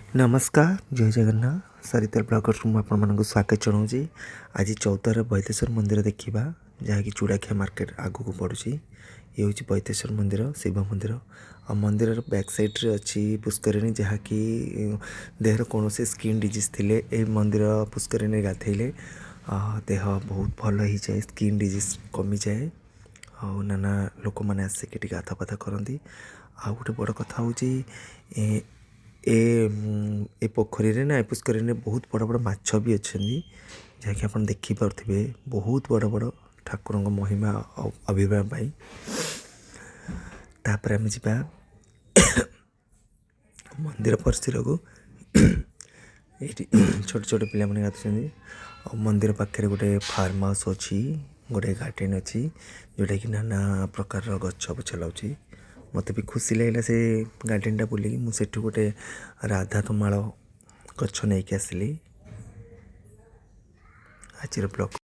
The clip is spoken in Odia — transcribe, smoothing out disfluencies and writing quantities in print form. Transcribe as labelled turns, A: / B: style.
A: ନମସ୍କାର, ଜୟ ଜଗନ୍ନାଥ। ସରିତା ବ୍ଲଗର୍ସରୁ ମୁଁ ଆପଣମାନଙ୍କୁ ସ୍ୱାଗତ ଜଣାଉଛି। ଆଜି ଚୌଦ୍ୱାର ବୈଦ୍ୟେଶ୍ୱର ମନ୍ଦିର ଦେଖିବା, ଯାହାକି ଚୂଡ଼ାଖିଆ ମାର୍କେଟ ଆଗକୁ ପଡ଼ୁଛି। ଇଏ ହେଉଛି ବୈଦ୍ୟେଶ୍ୱର ମନ୍ଦିର, ଶିବ ମନ୍ଦିର। ଆଉ ମନ୍ଦିରର ବ୍ୟାକ୍ ସାଇଡ଼୍ରେ ଅଛି ପୁଷ୍କରିଣୀ, ଯାହାକି ଦେହର କୌଣସି ସ୍କିନ୍ ଡିଜିଜ୍ ଥିଲେ ଏହି ମନ୍ଦିର ପୁଷ୍କରିଣୀରେ ଗାଧେଇଲେ ଦେହ ବହୁତ ଭଲ ହେଇଯାଏ, ସ୍କିନ୍ ଡିଜିଜ୍ କମିଯାଏ। ଆଉ ନାନା ଲୋକମାନେ ଆସିକି ଏଠି ଗାଧା ପାଧା କରନ୍ତି। ଆଉ ଗୋଟେ ବଡ଼ କଥା ହେଉଛି, ଏ ଏ ଏ ପୋଖରୀରେ ନା, ଏ ପୁଷ୍କରିଣୀରେ ବହୁତ ବଡ଼ ବଡ଼ ମାଛ ବି ଅଛନ୍ତି, ଯାହାକି ଆପଣ ଦେଖିପାରୁଥିବେ, ବହୁତ ବଡ଼ ବଡ଼। ଠାକୁରଙ୍କ ମହିମା ଅଭିମା ପାଇଁ। ତାପରେ ଆମେ ଯିବା ମନ୍ଦିର ପରିସରକୁ। ଏଇଠି ଛୋଟ ଛୋଟ ପିଲାମାନେ ଗାଧୁଛନ୍ତି। ଆଉ ମନ୍ଦିର ପାଖରେ ଗୋଟେ ଫାର୍ମ ହାଉସ୍ ଅଛି, ଗୋଟେ ଗାର୍ଡ଼େନ୍ ଅଛି, ଯେଉଁଟାକି ନାନା ପ୍ରକାରର ଗଛ ପଛ ଲାଗୁଛି। ମୋତେ ବି ଖୁସି ଲାଗିଲା ସେ ଗାର୍ଡ଼େନଟା ବୁଲିକି। ମୁଁ ସେଠୁ ଗୋଟେ ରାଧା ତମାଳ ଗଛ ନେଇକି ଆସିଲି। ଆଜିର ବ୍ଲଗ୍